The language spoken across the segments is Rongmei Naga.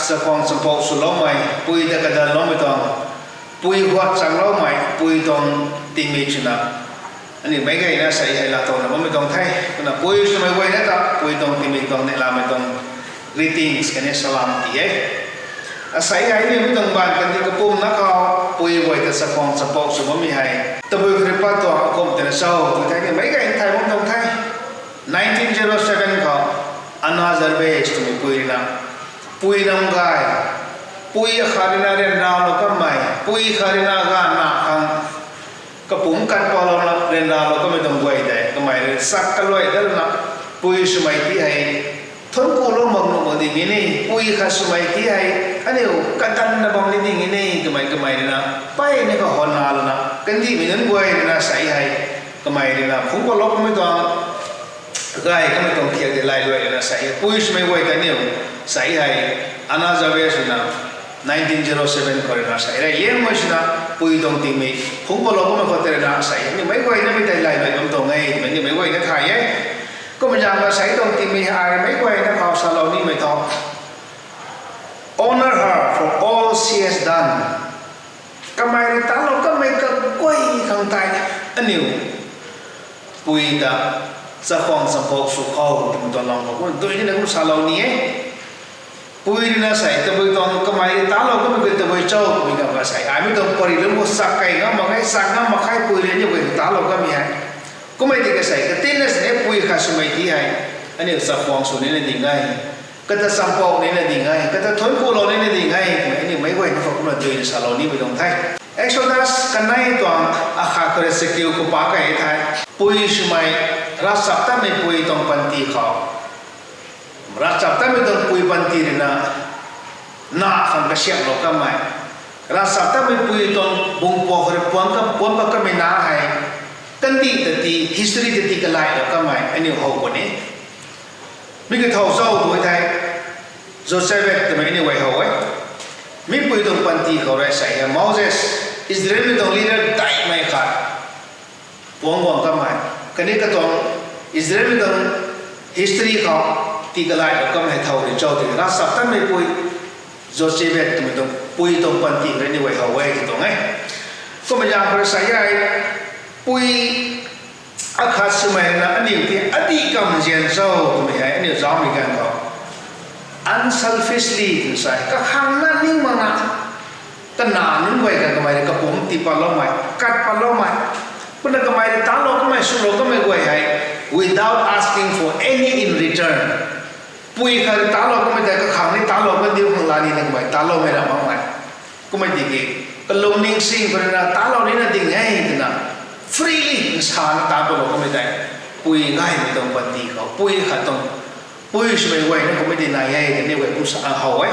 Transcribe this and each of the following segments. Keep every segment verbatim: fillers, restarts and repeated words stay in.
Chakhwang champou swloumei, pui ta kadanloumei tuang, pui huat changloumei, pui tuang tingmik swna, aniu meic gayna sei hei laatowna bammei tuang the. Kumna pui swmei guayna ta pui tuang tingmik tuang neihlamei tuang greetings khatni salam ti e. Asei hei aniu mi tuang baanv kandih kapumna khou, pui guay ta chakhwang champou sw bammei hei tabui khat rui pat tuang akum tina cho tw thei ni meic gay thay bam tuang the. Nineteen zero seven khou Anna Jarvis twmei pui rui na, pui nam gay, pui akhat rui na ryanralou kanmei, pui khat rui na ganv na khang kapumc kat palouna ryanralou kanmei tuang guay tei kamei rui chak kaluai dat lana, pui swmei ti hei thuanc kulou mak nuh mak ding e ni, pui khat swmei ti hei aniu kadanna bam ni ding e ni twmei kamei rui na, peyna khou howna lana, kandihmei nunc guay rui na sei hei, kamei rui na phungc palou kanmei tuang gay kamei tuang thiak tei lailuai rui na sei hei, pui swmei guay ta aniu sei hei, Anna Jarvis rui na nineteen zero seven khou rui na sei rey liangmei swna, pui tuang tingmik phungc palou kanmei khou tei rui na sei hei, aniu meic guaynamei tei lailuai bam tuang e twmei aniu meic guayna thay e. Kumna zaeng khou sei tuang tingmik hei ai meic guayna khou salou nimei tho, Honor her for all she has done. Kamei rui talou kanmei kaguay khang tei aniu pui ta chakhwang champou sw khou twmei tuang lam khou kumna dui nina kum salou ni e. Pui rui na sei tabui tuang kamei rui talou kanmei guay tabui cho twmei ganv khou sei ai mi tuang pary lungc khou chak key ngam mak khe, chak ngam mak khe, pui rui aniu guay talou kanmei hei. Kummei tiki sei katinna sini pui khat swmei ti hei aniu chakhwang sw nina ding e, kata champou nina ding e, kata thuanc kulou nina ding e twmei aniu meic guayna khou kumna duina salou nimei tuang the. Exodus kanei tuang akhat khou rui chakiu khou pa key the. Pui swmei, ravchaptatmei pui tuang panty khou, ravchaptatmei tuang pui panty rui na, na khang kasiamhlou kanmei, ravchaptatmei pui tuang bungc puak khou rui puanc ka puanc pat kanmei na hei, kandih ta ti, history ta ti kalailou kanmei aniu how puni. Mi kathow cho tu thei, Jochebed twmei aniu guay how e. Mi pui tuang panty khou rui sei hei Moses, Israelmei tuang leader daihmei khat, puanc guang kanmei, khatni katuang Israelmei tuang history khou ti kalailou kanmei hei thow rui cho tiki ravchaptatmei pui Jochebed twmei tuang pui tuang panty khou rui aniu guay how e ti tuang e. Kumna zaeng khou rui sei hei, pui akhat swmei na aniu ti adih kam nzian cho twmei hei aniu zaumei ganv khou, unselfishly twna sei kakhang na ning makna, kanac nunc guay khang kamei rui kapumc tii patloumei, kat patloumei, kumna kamei rui talou kanmei swlou kanmei guay hei, without asking for any in return, pui khat rui talou kanmei tei kakhang ni talou kan diu khang la nina kamei taloumei ra makmei. Kummei tiki kalung ningsing khou rui na talou nina ding e twna freely nsana ta palou kanmei tei, pui gaymei tuang panty khou pui khat tuang, pui swmei guay na kummei ti nai e twna aniu guay kum sa how e.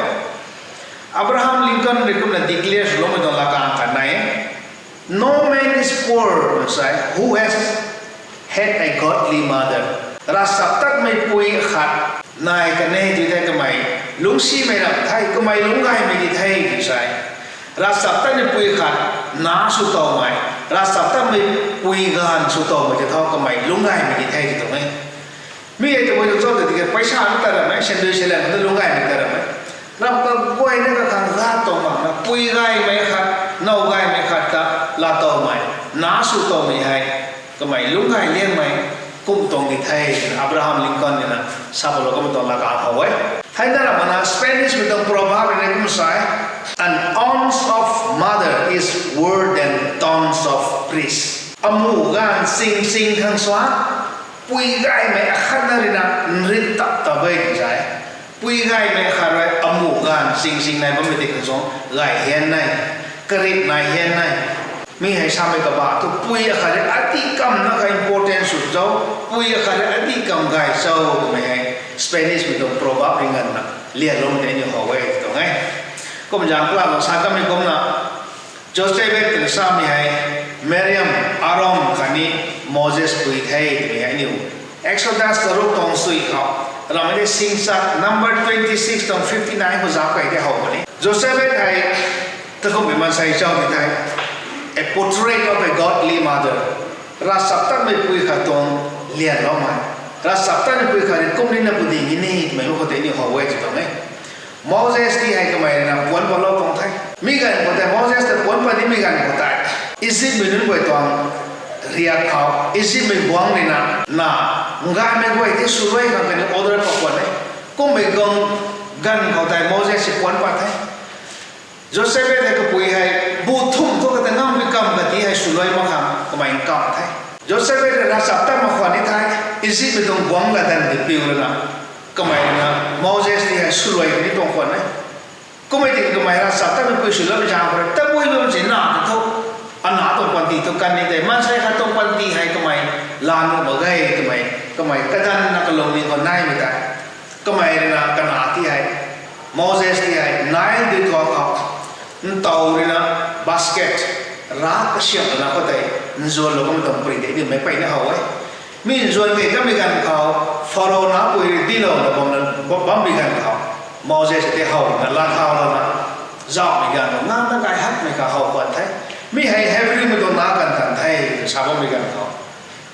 Abraham Lincoln rui kumna declare swloumei tuang lakang khat nai e. No man is poor, twna sei, who has had a godly mother. Ravchaptatmei pui khat nai kan e tw thei kamei lungcsimei ram the, kamei lungc gaymei di the tw sei. Ravchaptatmei pui khat na sw towmei, ravchaptatmei pui ganv sw towmei tei thu kamei lungc gaymei di the tw tuang e. Mi hei tabui tuang cho tw tiki paisa na ta ram e, sandui seilan khou ta lungc gaymei ta ram e. Ram kaguayna kakhang lat tuang makna pui gaymei khat, now gaymei khat ta laatowmei, na sw towmei hei kamei lungc gay liangmei kum tuang di the twna Abraham Lincoln rui na sa palou kanmei tuang lakang how e. Hei na ram mana Spanish mei tuang proverb rui na kum sa e, An ounce of mother is worth ten tons of priests. Amuh ganv ching ching khang swan, pui gaymei akhatna rui na nrit tap ta e tw sa e. Pui gaymei akhat rui amuh ganv ching ching nai bammei ti khang swan gay hian nai, karit nai hian nai. Mi hei samei kabah thu pui akhat rui adih kamna kha important sw cho, pui akhat rui adih kam gay cho twmei hei Spanish mei tuang proverb rui nganvna lianloumei tei aniu how e tw tuang e. Kumna zaeng kalam khou sa kamei kumna, Jochebed twna samei hei Miriam, Aaron khatni Moses pui the twmei hei aniu Exodus charuk tuang sui khou, ramei tei singchat number twenty six tuang fifty nine khou zauc key tei how puni. Jochebed hei takumhmei maansei cho ti thei, a portrait of a godly mother. Ravchaptatmei pui khat tuang lianloumei, ravchaptatmei pui khat rui kum nina pu ding e ni twmei khou tei aniu how e tw tuang e. Moses ti hei kamei rui na puanc patlou tuang the. Mi ganv khou tei Moses ta puanc pat nimei ganv khou tei Egyptmei nunc guay tuang riak khou Egyptmei guangc rui na, na, ngaymei guay tei swluai khang kaniw order pat khwan e. Kummei ganv, ganv khou tei Moses si puanc pat the. Jochebed hei kapui hei bu thumh thu kata ngam bi kam kati hei swluai mak khang kamei kam the. Jochebed hei ravchaptat mak khwan ni the, Egyptmei tuang guangc latdanv tei piu lana, kamei rui na Moses ti hei swluai kani tuang khwan e. Kummei tiki kamei ravchaptatmei pui swluaimei zaeng khou rui tabui bam si na tei thu, ana tuang panty thu kan ni tei, maansei khat tuang panty hei kamei laa nuh mak ge twmei, kamei kadanna kalungning khou naimei tei, kamei rui na kana ti hei, Moses ti hei Nile dui tuang khou, ntaw rui na basket, rav kasiamh lana khou tei, nzuanlou kamei tuang pary tei nimei peyna how e. Mi nzuan key kamei ganv khou, Pharaoh napui rui dilouna bam, bammei ganv khou, Moses tei how na laa thau lana, zauhmei ganv khou ngangna gay hakmei kha how khwan the. Mi hei Hebrewmei tuang nac kan tan the, sa bammei ganv khou,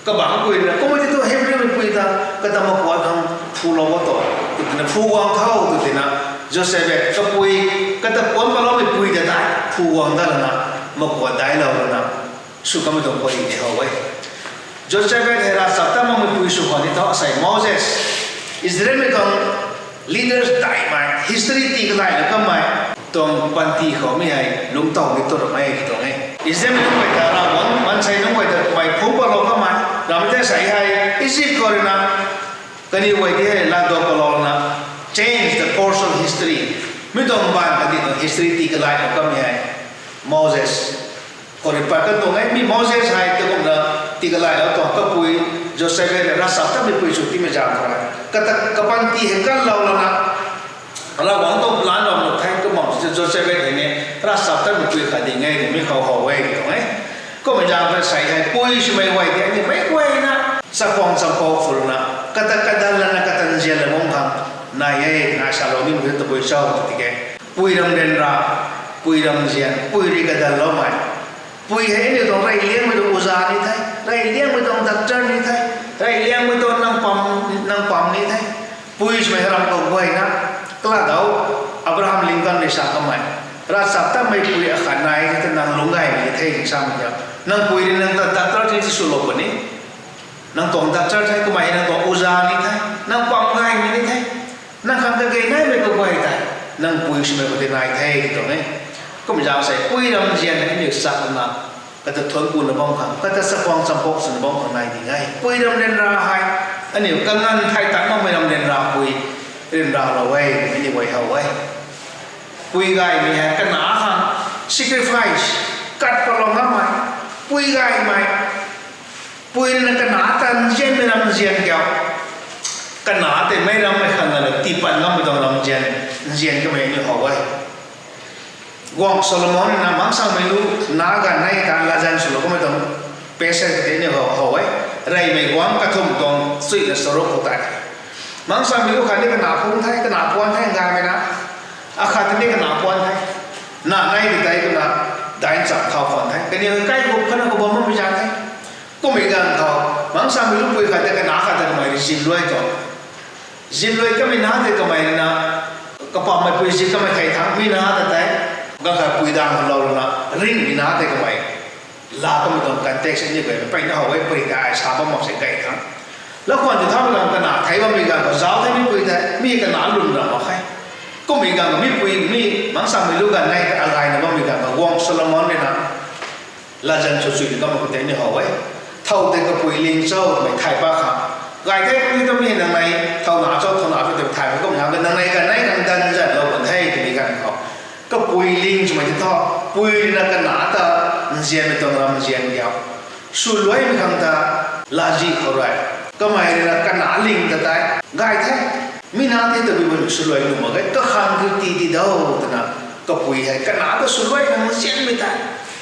kabangc pui rui na, kummei ti thu Hebrewmei pui ta, kata makuat khang phulou o tu, twna phu guang tho tw tina, Jochebed kapui, kata puanc patloumei pui ta tei phu guang dat lana, makuat daiclou lana, sw kamei tuang pary tei how e. Jochebed hei ravchaptat makmei pui sw khwan ni thu asei Moses, Israelmei tuang leaders daihmei, history tii kalaylou kamei tuang panty khou mi hei lungctow ni tu ramei tuang e. Israelmei nunc guay ta Ravguangc maansei nunc guay ta kamei phungc patlou kamei, ramei tei sei hei Egypt khou rui na, kaniw guay ti hei latdok palou na, change the course of history. Mi tuang baanv kati tuang history tii kalaylou kamei hei Moses khou rui pat kan tuang e. Mi Moses hei takumna tii kalaylou tuang kapui, Jochebed hei ravchaptatmei pui sw timei zaeng khou rui, kata kapanty hei kanlou lana, Ravguangc tuang plan ram nuh the, kumna Jochebed hei ni ravchaptatmei pui khat ding e twmei khou how e tuang e. Kummei zaeng khou sei hei pui swmei guay tei ni meic guayna chakhwang champou phulna, kata kadan lana kata nzian la bam khang nai e, nai salou nimei thu tabui cho tiki, pui ram ryanra, pui ram nzian, pui rui kadanloumei, pui hei aniu tuang reyliangmei tuang uza ni the, reyliangmei tuang doctor ni the, reyliangmei tuang nang pam, nang pam ni the. Pui swmei ram khou guayna, kaladau, Abraham Lincoln rui sa kamei, ravchaptatmei pui akhat nai the, nang lungc gaymei the twna samei kiu. Nang pui rui nang ta doctor ti swlou puni, nang tuang doctor the, kamei nang tuang uza ni the, nang pam gaymei ni the, nang khang kage naimei kaguay tei, nang pui swmei khou tei nai the tuang e. Kummei zaeng sei pui ram nzian hei aniu chakna, kata thuanc kuna bam khang, kata chakhwang champou swna bam khang nai ding e. Pui ram ryanra hei, aniu kanganv thei tan makmei ram ryanra pui, ryanralou e, aniu guay how e. Pui gaymei hei kana khang sacrifice, kat patlou ngammei, pui gaymei, pui rui na kana ta nzianmei ram nzian kiu, kana tei meic rammei khat na la tiipat ngammei tuang ram nzian, nzian kamei aniu how e. Guangc Solomon rui na mangsangmei lu, nac ganv nei ta latzan swlou kamei tuang passage tei aniu how, how e. Reymei guangc kathumh tuang chuina charuk khou tei, mangsangmei lu khat ni kana phungc the, kana puanc the, ngaymei na, akhat ni kana puanc the, nac nei ti tei twna, daichamv thau khwan the, kaniw kaikhup khatna khou bam bammei zaeng the. Kummei ganv khou, mangsangmei lupui khat tei kana khat ta kamei rui zip luai tuang. Zip luai kamei na tei kamei rui na, kapammei pui zip kamei thei thangc mi na ta tei, ganv khat pui dang khou lou lana ringmei na tei kamei, laa kamei tuang context ni guay peyna how e, pary ta ai sa bam mak se gay thangc. Lakhwan ti thaumei ganv kana thei bammei ganv khou zauc the, mi pui tei mi kana lwn ra mak khe. Kummei ganv khou mi pui mi mangsangmei lu ganv nei ta agayna bammei ganv khou guangc Solomon rui na latzan sw chuina kamei khou tei ni how e. Thow tei kapui ling cho twmei thay pat khang, gay the, mi ta mi nang nei thow na cho, thow na cho twmei thay pat kum nang, nang nei ganv nei nang danv zanlou kan the twmei ganv khou, kapui ling swmei tei thu, pui rui na kana ta nzianmei tuang ram nzian kiu, swluaimei khang ta, latzih khou rui, kamei rui na kana ling ta tei gay the. Mi na tei tabui bam swluai nuh mak ge, kakhang tu tii ti dau twna, kapui hei kana ta swluai khang nzianmei tei,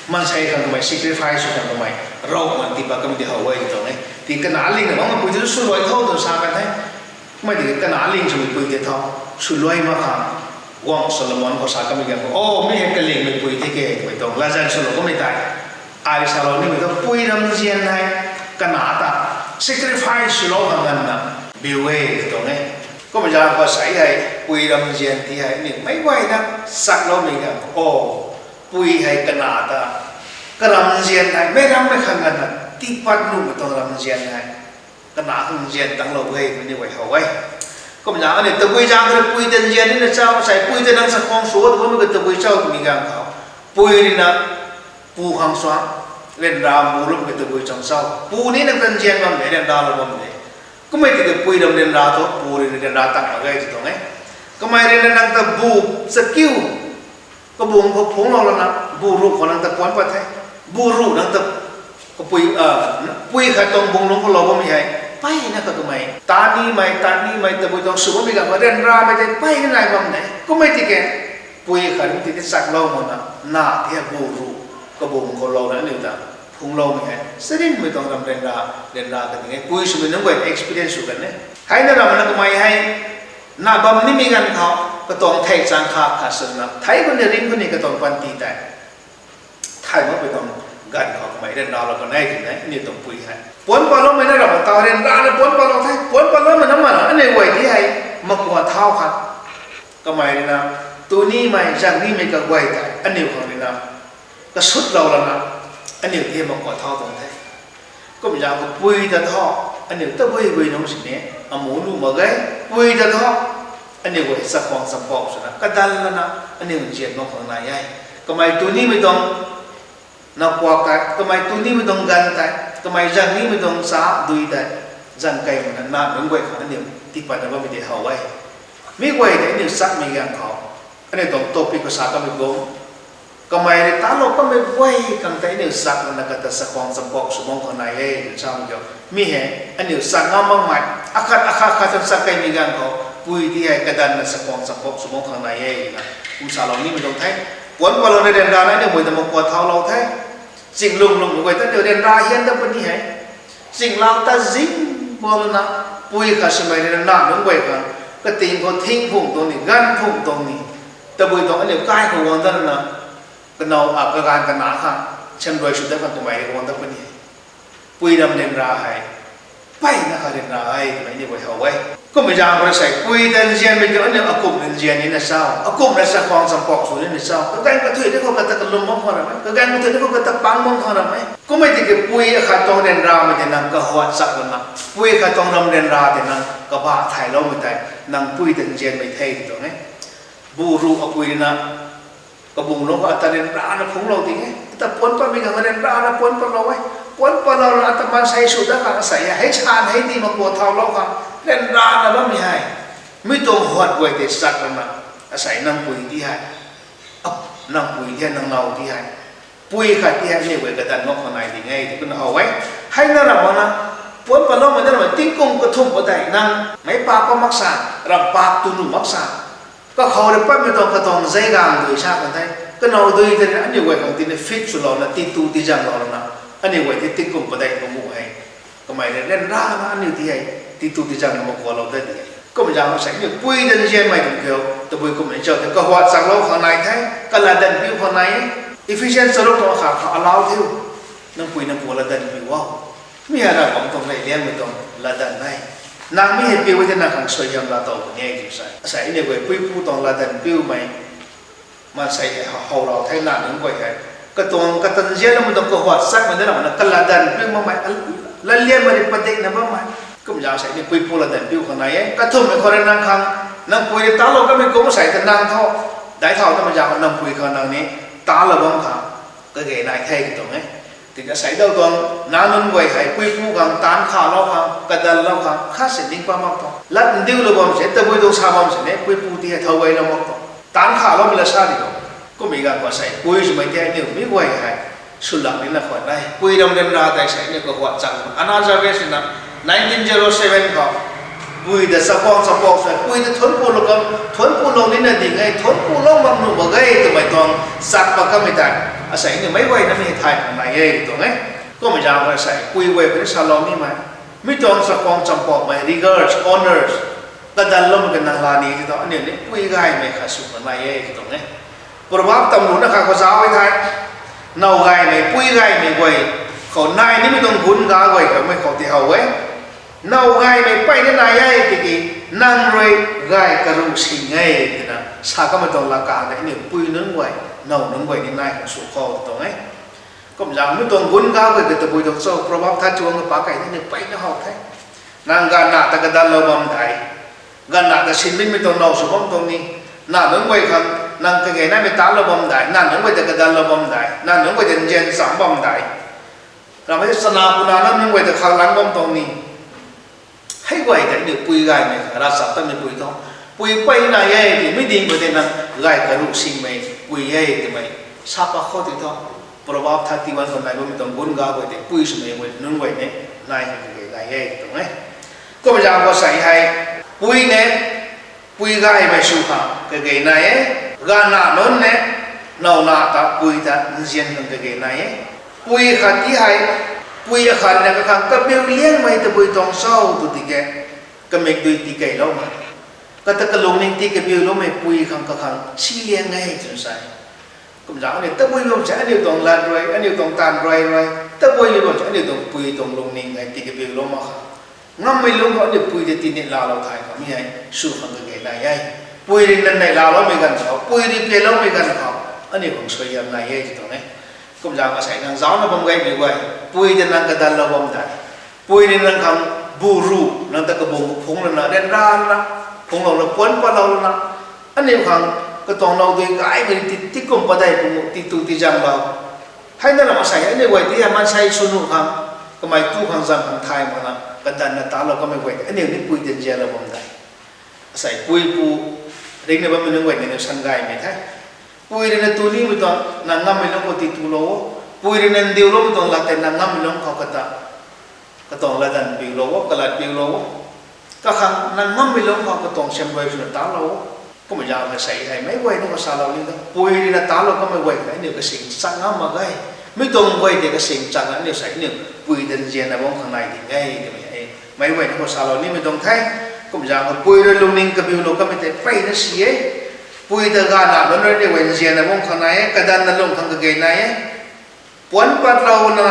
maansei khang kamei sacrifice sw khang kamei, rav man tii pat kamei di how e tuang e. Ti kana lingna bam kapui tei swluai tho tw sa kan the. Kumei tiki kana ling swmei pui tei thu, swluai mak khang, guangc Solomon khou sa kamei ganv khou, o, mi hei kalingmei pui the ke twmei tuang latzan swlou kamei tei, ai salou nimei thu pui ram nzian hei, kana ta sacrifice swlou khang nganvna biu e tuang e. Kummei zaeng khou sei hei Pui ramzian ti hei aniu meic guayna chakloumei ganv khou, o, pui hei kana ta, karamzian hei meic rammei khang ganv na, tiipat nuhmei tuang ramzian hei, kana khang nzian tanglou e twmei ni guay how e. Kumna aniu tabui zaeng khou rui pui ta nzian nina chau, sai pui ta nang chakhwang sw ta bammei ka tabui chau twmei ganv khou, pui rui na pu khang suang ryanra bu lum ka tabui chang chau. Pu ni nang ta nzian bam de, ryanra lou bam de. Kummei tiki pui ram ryanra thu pu rui na ryanra tang mak ge tw tuang e. Kamei rui na nang ta bu chakiu kabung khou phungclou lana, bu ruh khou nang ta puanc pat the. Bu ruh nang ta kapui, pui khat tuang bung lungc khou lou bammei hei, mpeyna kha kamei tat nimei, tat nimei, tabui tuang sw bammei ganv khou ryanramei tei mpeyna nai bam de. Kummei tiki pui khat nunc ti ti chaklou makna, na ti hei bu ruh kabung khou louna aniu ta phungcloumei hei charynmei tuang ram ryanra, ryanra ka ding e. Pui swmei nunc guay experience sw kan e. Heina ramna kamei hei na bam nimei ganv khou, katuang thei chang kha khat swna thei khou ni ring khou ni katuang panty tei thay makpui tuang ganv khou kamei ryanralou kan e twna aniu tuang pui hei puanc patloumei na ram tau ryanrana puanc patlou the. Puanc patloumei na mana aniu guay ti hei makua thau kha kamei rui na, tu nimei, zang nimei kaguay tei aniu khang rui na kasutlou lana, aniu ti hei makua thau tuang the. Kumna kapui ta thu, aniu tabui bui nungc sini, amu nuh mak ge, pui ta thu, aniu guay chakhwang champou swna kadan lana, aniu nzian bam khang nai e. Kamei tu nimei tuang napuak tei, kamei tu nimei tuang ganv tei, kamei zang nimei tuang cha dui tei, zang kei makna na nunc guay khang aniu tiipatna bammei tei how e. Mi guay tei aniu chakmei ganv khou, aniu tuang topic khou sa kamei kum, kamei rui talou kamei guay khang tei aniu chak lana kata chakhwang champou sw bam khang nai e twna samei kiu. Mi hei, aniu chak ngam makmei, akhat akhat khat tuang chak keimei ganv khou, pui ti hei kadanna chakhwang champou sw bam khang nai e twna kum salou nimei tuang the. Puanc patlouna ryanrana aniu guay ta makua thaulou the. Ching lung lung guay ta aniu ryanra hian dat puni hei. Chinglau ta zing bam lana, pui khat swmei rui na na nunc guay khang, kating khou thing phung tuang ni, ganv phung tuang ni, tabui tuang aniu kai khou guang dat lana, kanow a kaganv kana khang, siamruai sw dat khang kamei rui guang dat puni hei. Pui ram ryanra hei, mpeyna kha ryanra e twmei ni guay how e. Kummei zaeng khou rui sei, pui ta nzianmei kiu aniu akumhna nzian nina chau, akumhna chakhwang champou sw nina chau, kaganv kathuic ni khou kata kalum bam khang ram e, kaganv kathuic ni khou kata pang bam khang ram e. Kummei tiki pui akhat tuang ryanramei tei nang kahuat chak lana, pui khat tuang ram ryanra tei nang kabah thayloumei tei, nang pui ta nzianmei the tw tuang e. Bu ruh apui rui na, kabung lungc khou ata ryanrana phungclou ting e. Ata puanc patmei khang ryanrana puanc patlou e. Puanc patlou lana ata maansei sw dat khang asei hei, hei san hei ni makua thaulou khang ryanrana bammei hei, mi tuang huat guay tei chak lana, asei nang pui ti hei, nang pui ti hei, nang now ti hei, pui khat ti hei aniu guay kadan mak khang nai ding e tw kumna how e. Heina ram makna, puanc patloumei na ram tingkum kathumh padeih nang meic paap pat mak sa, ram paap tu nuh mak sa, kakhou rui patmei tuang katuang zei gang dui sa kan the. Kanow dui tei aniu guay khang tina fit swlouna, titu tizanglou lana, aniu guay ti tingkum padeih kamu hei, kamei rui ryanrana aniu ti hei, titu tizangna makualou dat di e. Kummei zaeng khou sei aniu pui ta nzianmei tuang kiu, tabui kummei chau tei kahuat chaklou khang nai the, kalatdanv piu khang nai e. Ephesians charuk tuang kha khou allow thiu, nang pui nang pu latdanv piu o. Mi hei Ravguangc tuang reyliangmei tuang latdanv e. Nang mi hei piu e tei nang khang suaihiam laa tow puni e tw sa. Asei aniu guay puipu tuang latdanv piumei maansei hei how rau the, na nunc guay hei. Katuang kata nzianmei tuang kahuat chakmei na ram makna kalatdanv piu makmei, latliammei rui padikna bammei. Kum zaeng sei ni puipu latdanv piu khang nai e. Kathumhmei khou rui nang khang, nang pui rui talou kamei kum sei ta nang tho, daic thau tamei zaeng khou nang pui khang nang ni talou bam khang kage nai the tw tuang e. Tiki asei dau tuang, na nunc guay hei puipu khang taanc khalou khang, kadanlou khang khat si ning pat mak tuang. Lat ndiulou bam si, tabui tuang sa bam sini puipu ti hei thow gaylou mak tuang. Taanc khaloumei la sa di tuang. Kummei ganv khou sei pui swmei tei aniu mi guay hei swlak nina khwan e. Pui ram ryanra tei sei aniu kahuat chang. Anna Jarvis rui na nineteen zero seven khou pui ta chakhwang champou swna, pui ta thuanc pulou kan, thuanc pulou nina ding e, thuanc pulou mak nuh mak ge twmei tuang chak pat kamei tei, asei aniu meic guayna mi thay khang nai e tw tuang e. Kummei zaeng khou sei pui guay khou ni salou nimei, mi tuang chakhwang champoumei, regards, honours, kadanloumei ka nang la ni ti tuang, aniu ni pui gaymei khat sw khang nai e tw tuang e. Proverb tamruna khat khou zauc e thei, now gaymei, pui gaymei guay khou nai nimei tuang gun ga guay kamei khou ti how e. Now gaymei peyna nai e tiki, nang rui gay karuh sing e, twna sa kamei tuang lat kang tei aniu pui nunc guay, now nunc guay ni nai khang sw khou tuang e. Kumzaeng mi tuang gun ga guay ta tabui tuang cho, Proverb thirty-one ka pa kei ni aniu peyna how the. Nang ganvna ta kadanlou bam dai. Ganvna ta sinmei tuang now sw bam tuang ni. Nang nunc guay khang, nang kage naimei talou bam dai. Nang nunc guay ta kadanlou bam dai. Nang nunc guay ta nzian cham bam dai. Ramei chana puna nang nunc guay ta khaklang bam tuang ni. Hei guay tei aniu pui gaymei kha, ravchaptatmei pui tho. Pui peyna nai e, mi ding khou tei nang gay karuh singmei pui e twmei sa pat khou ti tho. Proverb thirty-one khou nai bammei tuang gun ga guay tei pui swmei guay nunc guay ni nai khang kage nai e tuang e. Kumzaeng khou sei hei, pui ni pui gaymei sw khang kage nai e. Ganvna nunc ni nowna ta pui ta nzian khang kage nai e. Pui khat ti hei, pui akhat na kakhang kabiu liangmei tabui tuang cho tw tiki, kamikdui tii keylou ma, kata kalungning tii kabiuloumei pui khang kakhang si liang e twna sa e. Kumzaeng aniu tabui bam se aniu tuang lat rui, aniu tuang taanv rui rui, tabui bam se aniu tuang pui tuang lungning hei tii kabiulou mak kha. Ngammei lungc khou aniu pui ta tii neihlalou thay khou mi hei sw khang kage nai e. Pui rui nang neihlaloumei ganv khou, pui rui peyloumei ganv khou, aniu khang suaihiam nai e ti tuang e. Kumzaeng asei nang zaucna bam gaymei guay, pui ta nang kadanlou bam dai. Pui rui nang khang bu ru, nang ta kabung kaphungc lana, ryanrana phungclou lana, puanc patlou lana, aniu khang katuang now dui gaymei ti, tikum padeih pung, titu tizaenglou. Hei na lam asei aniu guay ti hei maansei sw nuh khang, kamei tu khang zang khang thay makna kadanna talou kamei guay, aniu ni pui ta nzianlou bam dai. Asei pui pu ringcna bammei nunc guay ni aniu san gaymei the. Pui rui na tu nimei tuang nang ngammei lungc khou titulou o. Pui rui na ndiuloumei tuang lat tei nang ngammei lungc khou kata, katuang latdanv piulou o, kalat piulou o. Kakhang nang ngammei lungc khou katuang siamruai swna talou o. Kummei zaeng hei sei hei meic guay ni khou salou ni ta, pui rui na talou kamei guay khang aniu kasing chak ngam mak ge. Mi tuang guay tei kasing chakna aniu sei aniu pui ta nzianna bam khang nai ding e twmei hei meic guay ni khou salou nimei tuang the. Kum zaeng khou pui rui lungning kabiulou kamei tei peyna si e. Pui ta ganvna nunc rui aniu guay nzianna bam khang nai e, kadanna lung khang kage nai e. Puanc patlouna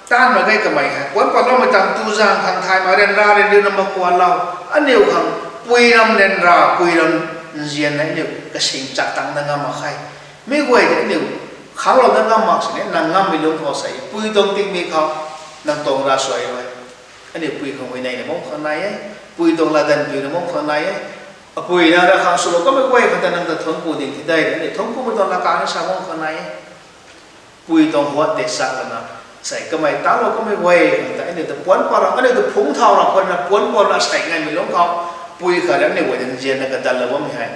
taanv mak ge kamei hei. Puanc patloumei tang tu zaeng khang thay mak, ryanra ryanriuna mak kuanlou. Aniu khang pui ram ryanra, pui ram nzianna aniu kasing chak tangna ngam mak khe. Mi guay tei aniu khanglou dat ngam mak sini, nang ngammei lungc khou sei, pui tuang tingmik khou, nang tuang ravsuai rui aniu pui khang huayneyna bam khang nai e, pui tuang latdanv piuna bam khang nai e. Apui na ra khang swlou kamei guay khang ta nang ta thuanc ku ding thi de, aniu thuanc kumei tuang laa kang ni sa bam khang nai e. Pui tuang huat tei sak lana, sei kamei talou kamei guay khang ta aniu ta puanc pat ra, aniu ta phungc thau ra, puanc na puanc pat ra sei ngaimei lungc khou, pui khat rui aniu guay ta nzianna kadanlou bammei hei.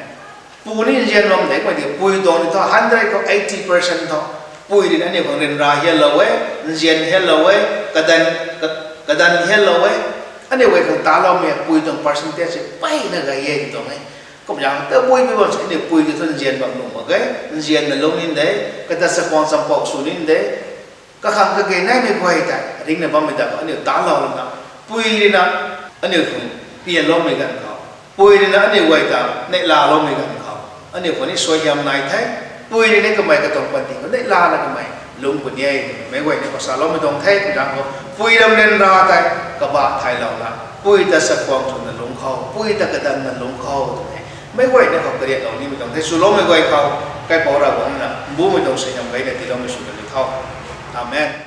Pu ni nzian bam de, kumei ti pui tuang ni thu hundred khou eighty percent thu, pui rui na aniu khang ryanra hianlou e, nzian hianlou e, kadanv, ka-, kadanv hianlou e. Aniu guay khang taloumei pui tuang percentage se peyna gay e tuang e. Kum zaeng tabui pi bam se aniu pui ti thu nzian bam nuh mak ge, nzianna lung ni de, kata chakhwang champou sw ni de. Kakhang kage naimei guay tei ringcna bammei ta khou aniu talou lana, pui rui na aniu khang pianloumei ganv khou, pui rui na aniu guay ta neihlaloumei ganv khou, aniu khou ni suaihiam nai the. Pui rui ni kamei katuang panty khou neihlana kamei lungc puni e twmei meic guay ni khou saloumei tuang the. Kum zaeng khou pui ram ryanra tei kabah thaylouna, pui ta chakhwang swna lungc khou, pui ta kadanna lungc khou twmei meic guay ni khou kariatlou nimei tuang the. Swloumei guay khou, Kaipouc Ravguangc na mbumei tuang suaihiam gayna tiiloumei sw kan ni tho. Amen.